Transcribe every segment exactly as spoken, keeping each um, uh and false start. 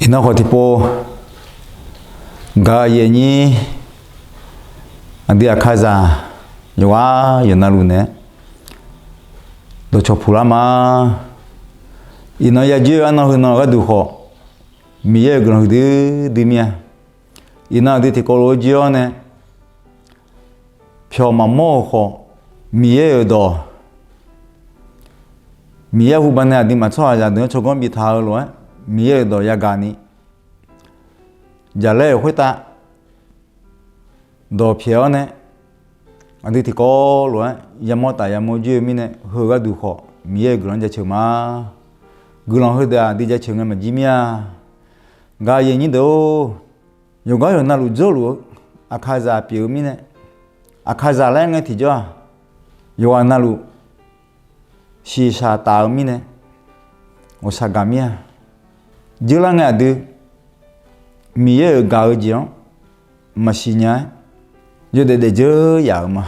Iqnan khawf tiqpov, gaq-eu yaeqnyir aqdui Aqkaqzaq yawqghaq yawqnavluf nae dawqcawq puq lar ma. Iqnan yajoer-eu arnan heunan gharduq khawf, Miqyaer-euq guiqlanq huiqdui dui mir-a. Iqnan aqdui tiqkawv lof-aer joer-awr nae, pyawq maqmawr-euq khawf, Miqyaer-euq dawq, Miqyaer hu baqdanae aqduimaf tsawrhaqzaq deuq-anr tsawrganr biftaq-eu lof-aer, Miqyaer-euq dawq yagaq ni, jaqlaer-euq khoertav dawq pyaeq-awr nae, aqdui tiqkawv lof-aer yamawr taf yamawr joer-eu mirnae, heu gharduq khawf Miqyaer-euq guiqlanq-anr jaceuq ma. Guiqlanq heudeuq-aq aqdui jaceuq ngae maqjir mir-a. Gaq-eu yaeqnyir deuq-or, yawqgar yawqnavluf dzeurluf-eu Aqkaqzaq pyeuf-eu mirnae, Aqkaqzaq laer ngae tiqjawr-aq, yawqghaq navluf shiqshaq taf-eu mirnae, ghawqshaq gaq mir-a. Dzeurlar ngae aqdui Miqyaer-euq gaq-eu jeq-anr maqsiq nya-aer, yawdaef daef dzeur yaf-euq ma.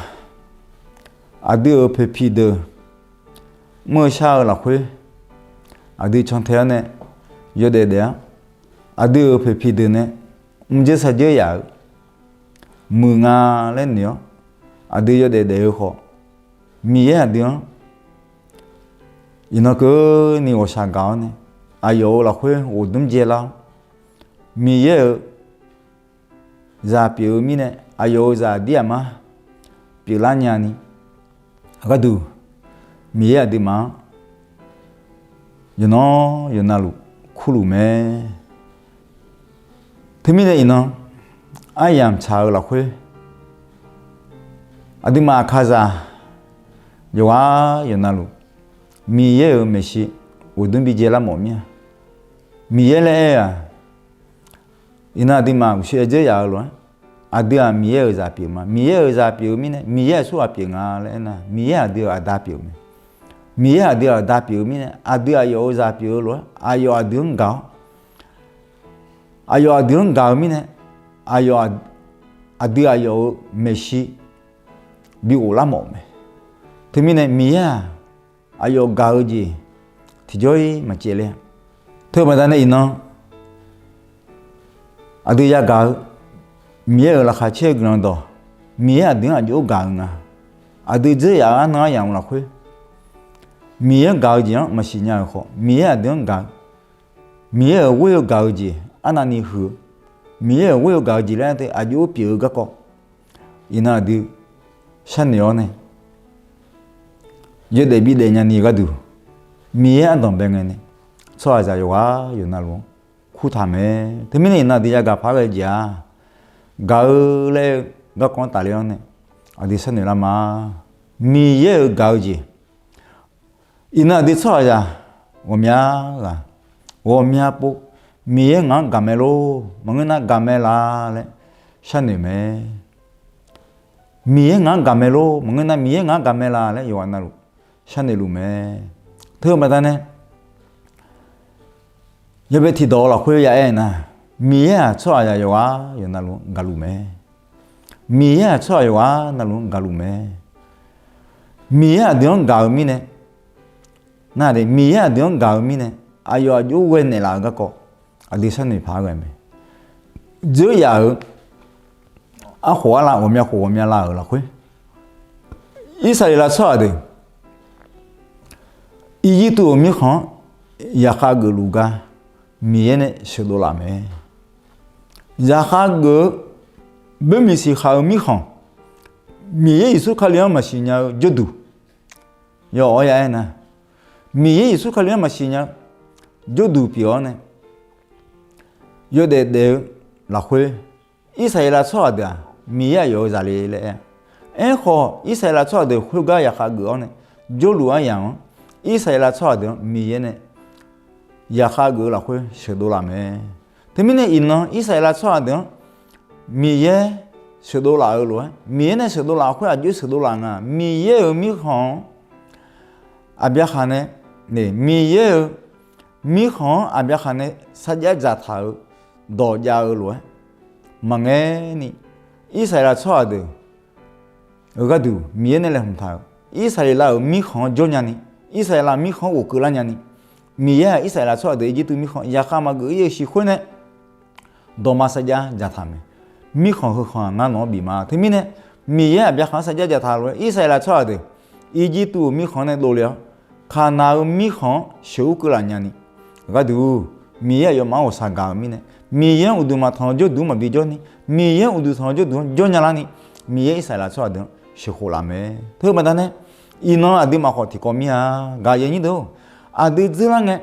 Aqdui-euq poeqpiq deuq mr-eu shar-eu lafkhoer, aqdui cantae-awr nae yawdaef daef-awr, aqdui-euq poeqpiq deuq nae mrdzeur sardzeur yaf-euq muiq nga laer noeq-awr, aqdui yawdaef daef-eu khawf, Miqyaer aqdui-anr iqnan keuvni ghawqshaq gaq-awr nae, aqyawf-euq lafkhoer ghofdmr dzae lar-awr, Miqyaer-euq zaq pyeuf-eu mirnae, aqyawf-euq zaqdir aqmar pyeuflar nyani, gharduq Miqyaer aqduimaf-anr yawqnan yawqnavluf kurluf mae. Teumirnae iqnan aryamq tsaq-eu lafkhoer, aqduimaf Aqkaqzaq yawqghaq yawqnavluf Miqyaer-euq maeqshi ghofdmr bi dzae lar mawf mir-a. Miqyaer laer aer-aq, iqnan aqduimaf uqshoe dzeur yaf-eu lof-aer, aqdui-aq Miqyaer-euq zaq pyeuf ma. Miqyaer-euq zaq pyeuf-eu mirnae, Miqyaer aqsurghaq pyeuf nga laer aernar, Miqyaer aqdui-euq aqda pyeuf-eu mae. Miqyaer aqdui-euq aqda pyeuf-eu mirnae, aqdui aqyawf-euq zaq pyeuf-eu lof-aer, aqyawf aqdui-anr gaq-awr, aqyawf aqdui-anr gaq-eu mirnae, aqyawf aq-, aqdui aqyawf-euq maeqshi bi ghoflar mawf-eu mae. Teumirnae Miqyaer-aq, aqyawf gaq-eu jeq tiqjawr-ir maqcaevler-a. Teu baqdanae iqnan aqdui yagaq-eu Miqyaer-euq laqkhaq caer-eu guiqlanq dawq, Miqyaer aqdui-anr aqjox-aer gaq-eu nga. Aqdui dzeur yaf-eu arnan aryamq lafkhoer, Miqyaer gaq-eu jeq-anr maqsiq nya-euq khawf, Miqyaer aqdui-anr gaq-eu, Miqyaer-euq ghoer-eu gaq-eu jeq arnavni huiq-eu, Miqyaer-euq ghoer-eu gaq-eu jeq laer teu aqjox-aer pyeuf-eu garkawv, iqnan aqdui sharnoeq-awr nae, yawdaef bidaef nyani gharduq, Miqyaer ardanqbae ngae nae, tsawrhaqzaq yawqghaq yawqnavluf-anr kurtaq mae. Teumirnae iqnan aqdui yagaq paq-aer ghae jeq-aq, gaq-eu laer-eu garkawv-anr tafler-awr nae, aqdui sharnoeq lar ma. Miqyaer-euq gaq-eu jeq, iqnan aqdui tsawrhaqzaq ghawqmya ghaq, ghawqmya pov, Miqyaer ngaq-anr gaq mae lor, maqngeur nar gaq mae la laer sharnoeq mae. Miqyaer ngaq-anr gaq mae lor, maqngeur nar Miqyaer ngaq-anr gaq mae la laer yawqghaq navluf sharnoeq luf mae. Teu baqdanae, yawbae tiqdawq-eu lafkhoer ya aer nar, Miqyaer-aq tsawrhaqzaq yawqghaq yawqnavluf-anr gaqluf mae. Miqyaer-aq tsawrhaq yawqghaq navluf-anr gaqluf mae. Miqyaer aqdui-anr gaq-eu mirnae, nar-aq, Miqyaer aqdui-anr gaq-eu mirnae, aqyawf aqjox ghae naeqlaf-eu garkawv aqdui sharnoeq paq-aer ghae mae. Dzeur yaf-euq arkhof arlav ghawqmya khof ghawqmya lav-euq lafkhoer, Irsaqleqlav tsawrhaq deuq Irjirtuv-euq mirkhanq-anr zaqkhav geufluf gar Miqyaer nae sheuqdov laf mae. Zaqkhav geuf-eu boermiq siqkhaq-euq mirkhanq, Miqyaer Yeqsur Kali-anr maqsiq nya-eu jawrduq, yawf-awr ya aer nar, Miqyaer Yeqsur Kali-anr maqsiq nya-eu jawrduq pyeuf-awr nae, yawdaef daef-eu lafkhoer, Irsaqleqlav tsawrhaq deuq-aq Miqyaer aqyawf-euq zaqle laer aer-a. Aerkhawf, Irsaqleqlav tsawrhaq deuq khoergar zaqkhav geuf-awr nae, jawrluf aryamq-anr Irsaqleqlav tsawrhaq deuq-anr Miqyaer nae zaqkhav geuf-eu lafkhoer sheuqdov laf mae. Teumirnae iqnan Irsaqleqlav tsawrhaq deuq-anr Miqyaer sheuqdov laf-eu lof-aer, Miqyaer nae sheuqdov laf khoer aqjox sheuqdov laf nga. Miqyaer-euq mirkhanq-anr Aqbyaqhaq nae, Miqyaer-euq mirkhanq-anr Aqbyaqhaq nae sarjax dzaqtaq-euq dawq jav-eu lof-aer maqngaeq ni, Irsaqleqlav tsawrhaq deuq-euq gharduq Miqyaer nae laeqhmq taq-euq Irsaqleqlav-euq mirkhanq-anr jawr nyani, Irsaqleqlav mirkhanq-anr ghofkeuv lar nyani, Miqyaer-aq Irsaqleqlav tsawrhaq deuq Irjirtuv mirkhanq yaqkhav maqgeuf-ir-eu shiq khoer nae, dawqma sarjax dzaqtaq mae. Mirkhanq heukhanq-aq ngar nawq-anr bif ma. Teumirnae, Miqyaer-aq byaqkhanq-anr sarjax dzaqtaq lof-aer, Irsaqleqlav tsawrhaq deuq Irjirtuv-euq mirkhanq nae dovle-awr, Kaqnaq-euq mirkhanq-anr sheuqur keuvlaf nyani, gharduq Miqyaer aqyawfmaf-anr ghawqshaq gaq-euq mirnae, Miqyaer-anr uqduq maqtanq-eu jawrduq-anr maqbi jawrni, Miqyaer-anr uqduq tanq-eu jawrduq-anr jawr nya larni, Miqyaer Irsaqleqlav tsawrhaq deuq-anr sheuqkhof laf mae. Teu baqdanae, iqnan aqduimaf khawf tiqkawv mir-a. Gaqyaq nyir deuq-or, aqdui dzeurlar ngae,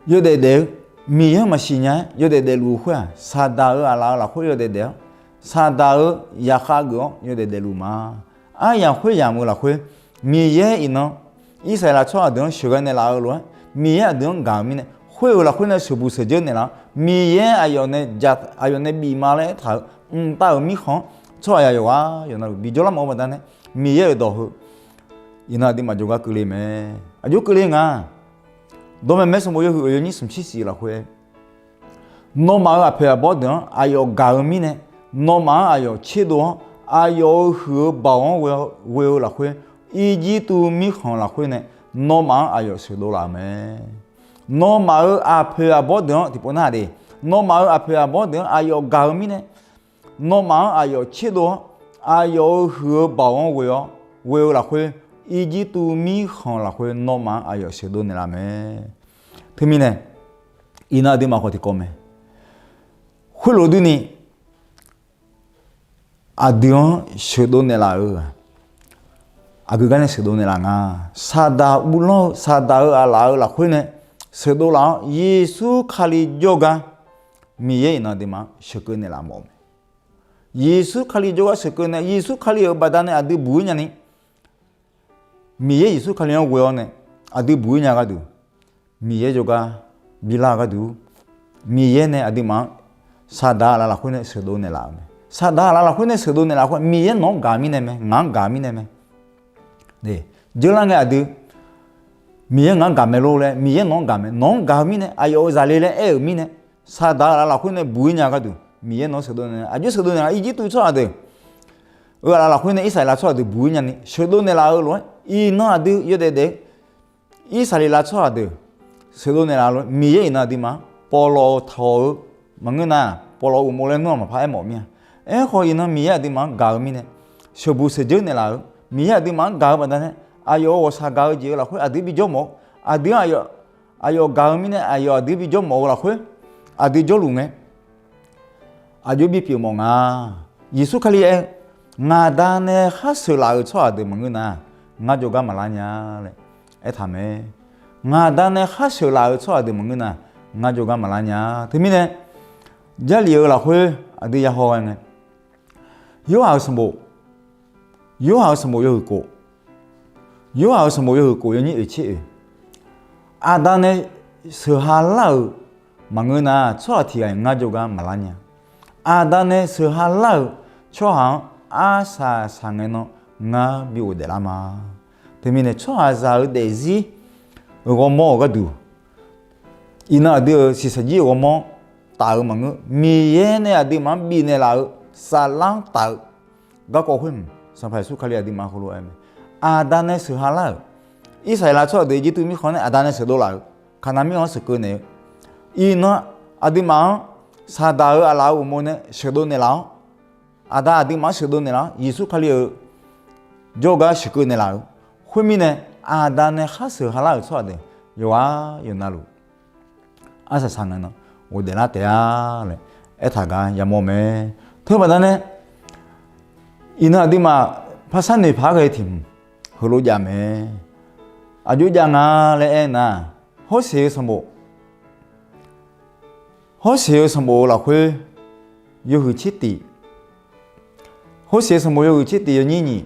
yawdaef daef-eu, Miqyaer-anr maqsiq nya-aer yawdaef daefluf-eu khoer-aq, Saqdaq-euq aqlaf-euq lafkhoer yawdaef daef-awr, Saqdaq-euq yaqkhav geuf-awr yawdaef daefluf ma. Aryamq khoeryamq-euq lafkhoer, Miqyaer iqnan Irsaqleqlav tsawrhaq deuq-anr sheuqghae naeqlaf-eu lof-aer, Miqyaer aqdui-anr gaq-eu mirnae, khoer-euq lafkhoer nae sheuqbuq sheuqdzeur naeqlaf-awr, Miqyaer aqyawf nae, aqyawf nae bif ma laer aertaq-euq mqtav-euq mirkhanq-anr tsawrhaq yawqghaq yawqnavluf bijawr lar mawf-eu baqdanae, Miqyaer-euq dawq heu iqnan aqduimaf jawrgar keuvle mae. Aqjox keuvle nga. Dawqmaeq maeq sanqbof yawhuiq oeq yawnyir smq tser shif lafkhoer, nawmaf-euq aqpoeq aqbawr deuq-anr aqyawf gaq-eu mirnae, nawmaf-anr aqyawf tserdov-awr, aqyawf-euq huiq-eu baoq-anr ghoe-eu lafkhoer, Irjirtuv mirkhanq lafkhoer nae nawmaf-anr aqyawf sheuqdov laf-euq mae. Nawmaf-euq aqpoeq aqbawr deuq-anr tiqpov nar de, nawmaf-euq aqpoeq aqbawr deuq-anr aqyawf gaq-eu mirnae, nawmaf-anr aqyawf tserdov-awr, aqyawf-euq huiq-eu baoq-anr ghoe-awr, ghoe-eu lafkhoer, Irjirtuv mirkhanq lafkhoer nawmaf-anr aqyawf sheuqdov naeqlaf mae. Teumirnae, iqnan aqduimaf khawf tiqkawv mae. Khoerlof durni, aqdui-anr sheuqdov naeqlaf-euq-aq, aqgeu gar nae sheuqdov naeqlaf nga. Saqdaq uvlanr-eu Saqdaq-euq aqlaf-euq lafkhoer nae sheuqdov laf-awr, Yeqsur Kali jawrgar Miqyaer iqnan aqduimaf-anr sheuqkeuv naeqlaf mawf-eu mae. Yeqsur Kali jawrgar sheuqkeuv nae, Yeqsur Kali-euq baqdanae aqdui buq-ir nyani, Miqyaer Yeqsur Kali-anr ghoe-awr nae aqdui buq-ir nya gharduq, Miqyaer jawrgar bilar-eu gharduq, Miqyaer nae aqduimaf-anr Saqdaq aqlaf lafkhoer nae sheuqdov naeqlaf-euq mae. Saqdaq aqlaf lafkhoer nae sheuqdov naeqlaf khoer, Miqyaer nawq-anr gaq-eu mirnae mae, ngaq-anr gaq-eu mirnae mae. Dzeurlar ngae aqdui, Miqyaer ngaq-anr gaq mae lor laer, Miqyaer nawq-anr gaq mae, nawq-anr gaq-eu mirnae, aqyawf-euq zaqle laer aer-euq mirnae, Saqdaq aqlaf lafkhoer nae buq-ir nya gharduq, Miqyaer nawq-anr sheuqdov naeq, aqjox sheuqdov naeq-a. Irjirtuv tsawrhaq deuq-euq aqlaf lafkhoer nae Irsaqleqlav tsawrhaq deuq buq-ir nyani sheuqdov naeqlaf-eu lof-aer, iqnan aqdui yawdaef daef-eu Irsaqleqlav tsawrhaq deuq sheuqdov naeqlaf-eu lof-aer, Miqyaer iqnan aqduimaf-anr pawvlawq-eu tawq-eu maqngeur nar, pawvlawq-eu uqmov laer nmr-aq maqpar aermawf mir-a. Aerkhawf iqnan Miqyaer aqduimaf-anr gaq-eu mirnae, sheuqbuq sheuqdzeur naeqlaf-eu, Miqyaer aqduimaf-anr gaq-eu baqdanae, aqyawf-euq ghawqshaq gaq-eu jeq-euq lafkhoer aqdui bijawr mawf-awr, aqdui-anr aqyawf gaq-eu mirnae aqyawf aqdui bijawr mawf-eu lafkhoer, aqdui jawrluf ngae, aqjox bipyeuf mawf nga. Yeqsur Kali aer-eu, Ngaqda nae khar sheuqlaf-euq tsawrhaq deuq maqngeur nar, ngar jawrgar maqlar nya laer aertaq mae. Ngaqda nae khar sheuqlaf-euq tsawrhaq deuq maqngeur nar, ngar jawrgar maqlar nya. Teumirnae, Jarlif-eu lafkhoer aqdui yahaw ghae ngae, Yorhaq-euq sanqbof, Yorhaq-euq sanqbof yawhuiq kof, Yorhaq-euq sanqbof yawhuiq kof yawnyir oeq tser oeq, Aqda nae sheuq ha lar-euq maqngeur nar, tsawrhaq tiq ghaq-iq ngar jawrgar maqlar nya. Aqda nae sheuq ha lar-euq tsawrhaq-anr arsaq saqngae nan ngar bi ghofdaef lar ma. Teumirnae tsawrhaqzaq-euq daefzir-euq ghawrmawr-euq gharduq, iqnan aqdui-euq shiqshaq jir-euq ghawrmawr taf-eu maqngeur. Miqyaer nae aqduimaf-anr bifnaeq laf-euq saflar-anr taf-eu garkawv khoer, Sanqpaq Yeqsur Kali aqduimaf heulof-aer mae. Aqda nae sheuq ha lar-euq, Irsaqleqlav tsawrhaq deuq Irjirtuv mirkhanq nae Aqda nae sheuqdov laf-euq, Kaqnaq mirkhanq-anr sheuqkeuv naeq-eu, iqnan aqduimaf-anr Saqdaq-euq aqlaf-euq uqmov nae sheuqdov naeqlaf-awr, Aqda aqduimaf-anr sheuqdov naeqlaf-awr, Yeqsur Kali-euq jawrgar sheuqkeuv naeqlaf-euq khoermirnae, Aqda nae khar sheuq ha lar-euq tsawrhaq deuq yawqghaq yawqnavluf arsaq saqngae nan ghofdaef lar taef-a laer aertaq gar yamawr mae. Teubaqda nae, iqnan aqduimaf par sharnoeq paq-aer ghae tiq hmq heulof jav mae. Aqjox jav nga laer aernar, Hawrseq-eu sanqbof, Hawrseq-eu sanqbof-eu lafkhoer yawhuiq tser tif, Hawrseq-eu sanqbof yawhuiq tser tif yawnyir nyiq,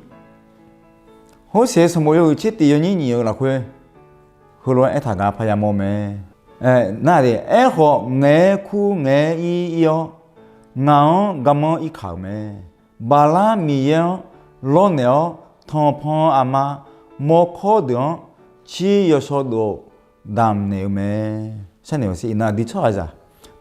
Hawrseq-eu sanqbof yawhuiq tser tif yawnyir nyiq-eu lafkhoer heulof-aer aertaq gar parya mawr mae. Nar-aq, aerkhawf ngaeq-aer kur ngaeq-aer ir ir-awr, ngaq-anr garmanr irkaq-euq mae. Baqlar Miqyaer-anr lawrnaeq-awr, tanqpanq aqma mawrkawr deuq-anr cir yawshawr dov-awr damqnaeq-eu mae. Sharnoeq maqsiq, iqnan aqdui tsawrhaqzaq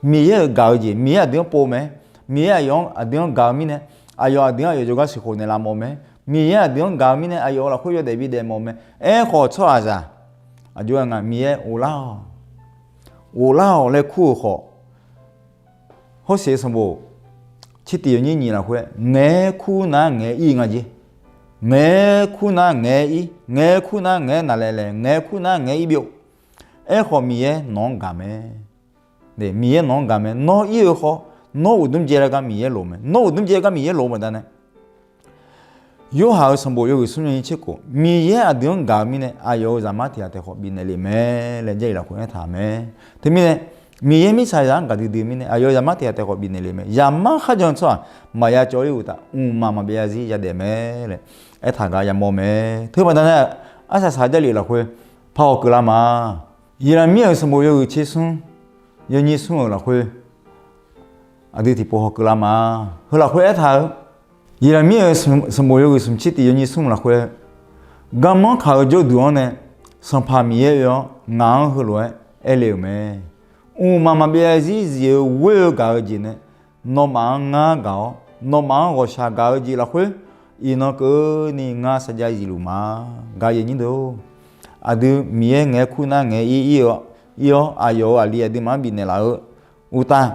Miqyaer-euq gaq-eu jeq, Miqyaer aqdui-anr pov mae. Miqyaer aqyawf-anr aqdui-anr gaq-eu mirnae, aqyawf aqdui-anr aqyawf jawrgar sheuqkhof naeqlaf mawf mae. Miqyaer aqdui-anr gaq-eu mirnae, aqyawf-euq lafkhoer yawdaef bidaef mawf mae. Aerkhawf tsawrhaqzaq aqjox-aer nga, Miqyaer ghoflar-awq. ghoflar-awq laer kur-euq khawf, Hawrseq sanqbof tsertif yawnyir nyiq lafkhoer, ngaeq-aer kur nar ngaeq-aer ir nga jer. Ngaeq-aer kur nar ngaeq-aer ir, ngaeq-aer kur nar ngaeq-aer naqlaeq laeq, ngaeq-aer kur nar ngaeq-aer ir byov. Aerkhawf, Miqyaer nawq-anr gaq mae. Miqyaer nawq-anr gaq mae. Nawr ir-eu khawf, nawr uqdmr jaev laer gar Miqyaer loq mae. Nawr uqdmr jaev laer gar Miqyaer loq-eu baqdanae, Yorhaq-euq sanqbof yawhuiq smr yawnyir tserkof, Miqyaer aqdui-anr gaq-eu mirnae, aqyawf-euq Zaqmar tiq ghaq taef khawf bifnaeq lef mae laer Jarlif lafkhoer aertaq mae. Teumirnae, Miqyaer mirtsaqzaq-anr gaqdui dui-eu mirnae, aqyawf-euq Zaqmar tiq ghaq taef khawf bifnaeq lef mae. Zaqmar kharjan-eu tsawrhaq maqya cawv-ir uqtaf, mqmaq maqbyav zarzir yadef mae laer aertaq gar yamawr mae. Teu baqdanae, arsaq saq Jarlif lafkhoer par hawkeuv lar ma. Yeqlaqmir-euq sanqbof yawhuiq tser smr yawnyir smr-euq lafkhoer aqdui tiqpov hawkeuv lar ma. Heu lafkhoer aertaq-eu, Yeqlaqmir-euq sanqbof yawhuiq smq tsertif yawnyir smr lafkhoer, garmanr kaq-eu jawrduq-anr nae Sanqpaq Miqyaer oe-awr ngaq-anr heulof-aer aerle-euq mae. Mqmaq maqbyav zarzir zif-eu ghoer-eu gaq-eu jeq nae nawmaf-anr ngar gaq-awr, nawmaf-anr ghawqshaq gaq-eu jeq lafkhoer, iqnan keuvni ngar sarjax zifluf ma. Gaq-eu aqyuif aqnyir deuq-or, aqdui Miqyaer ngaeq-aer kur nar ngaeq-aer ir, ir-awr, ir-awr aqyawf-euq aqli aqduimaf-anr bifnaeq laf-eu uqtaf,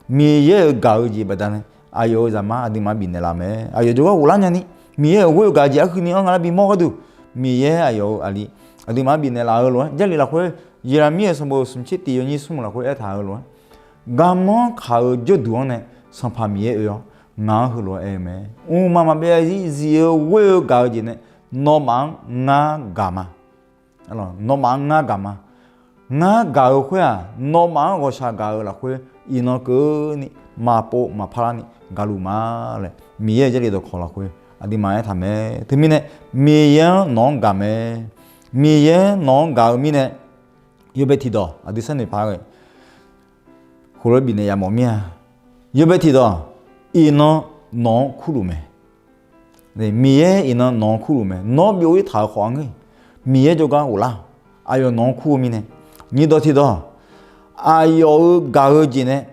Miqyaer-euq gaq-eu jeq baqdanae, aqyawf-euq Zaqmar aqduimaf-anr bifnaeq laf mae. Aqyawf jawrgar ghoflar nyani, Miqyaer-euq ghoer-eu gaq-eu jeq arhuini anr nga lar bimawr gharduq, Miqyaer aqyawf-euq aqli aqduimaf-anr bifnaeq laf-eu lof-aer, Jarlif lafkhoer, Yeqlaqmir-euq sanqbof smq tsertif yawnyir smr lafkhoer aertaq-eu lof-aer, garmanr kaq-eu jawrduq-anr nae Sanqpaq Miqyaer oe-awr ngaq-anr heulof-aer aer-eu mae. Mqmaq maqbyav zarzir zif-eu ghoer-eu gaq-eu jeq nae nawmaf-anr ngar gaq ma. Nawmaf-anr ngar gaq ma. Ngar gaq-eu khoer-aq, nawmaf-anr ghawqshaq gaq-eu lafkhoer, iqnan keuvni maqpov maqpar larni gaqluf ma laer Miqyaer-euq Jarlif dawqkawq lafkhoer aqduimaf aertaq mae. Teumirnae, Miqyaer-anr nawq-anr gaq mae. Miqyaer nawq-anr gaq-eu mirnae, yawbae tiqdawq aqdui sharnoeq paq-aer ghae khoerlof-aer bifnaeq yamawf mir-a. Yawbae tiqdawq, iqnan nawq-anr kurluf mae. Miqyaer iqnan nawq-anr kurluf mae. Nawr byov-ir taq-euq khawf-anr ngae, Miqyaer jawrgar ghoflar-awq. Aqyawf nawq-anr kur-eu mirnae. Nyiqdawq tiqdawq, aqyawf-euq gaq-eu jeq nae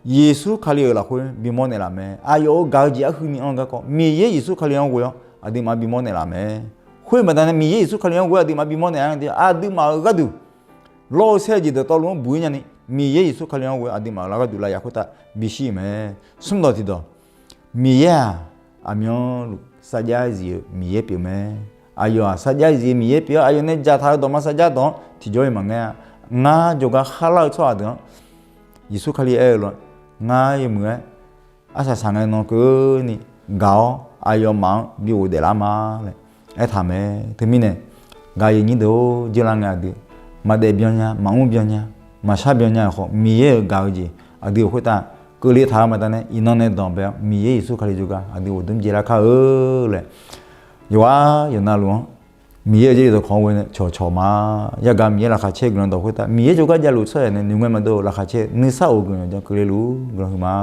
Yeqsur Kali-euq lafkhoer bimawr naeqlaf mae. Aqyawf-euq gaq-eu jeq arhuini anr garkawv Miqyaer Yeqsur Kali-anr ghoe-awr aqduimaf bimawr naeqlaf mae. Khoer baqdanae Miqyaer Yeqsur Kali-anr ghoe-awr aqduimaf bimawr naeqlaf-a, aqduimaf-euq gharduq lawr-eu saer jeq dawqtawvluf-anr buq-ir nyani, Miqyaer Yeqsur Kali-anr ghoe-awr aqduimaf-euq lar gharduq lavyaf khoertav bishir-euq mae. Smrdawq tiqdawq, Miqyaer-aq, aqmyanluf sarjax zif-eu Miqyaer pyeuf mae. Aqyawf-aq sarjax zif-eu Miqyaer pyeuf-awr, aqyawf nae dzaqtaq-euq dawqma sarjax dawq-anr tiqjawr-iq maqngaer-a. Ngar jawrgar kharlar-eu tsawrhaq deuq-anr Yeqsur Kali aer-eu lof-aer, ngar yawmuiq-aer arsaq saq ngae nan keuvni gaq-awr aqyawfmaf-anr bi ghofdaef lar ma laer aertaq mae. Teumirnae, gaq-eu aqyuif aqnyir deuq-or, jeurlar ngae aqdui maqdaef byan nya, maqmr byan nya, maqshar byan nya-euq khawf, Miqyaer-euq gaq-eu jeq aqdui-euq khoertav keuvle taq-eu baqdanae, iqnan nae danqbae-awr Miqyaer Yeqsur Kali jawrgar aqdui ghofdmr jaev lar kar-eu laer, yawqghaq yawqnavluf-anr Miqyaer-euq Jarlif dawqkawq-anr ghoe nae cawqcawq ma. Yagaq Miqyaer laqkhaq caer-eu guiqlanq dawq khoertav, Miqyaer jawrgar javluf tsawrhaq nae noeqngae maqdov-eu laqkhaq caer nuisar of guiqlanq jan keuvle luf guiqlanq huiq ma.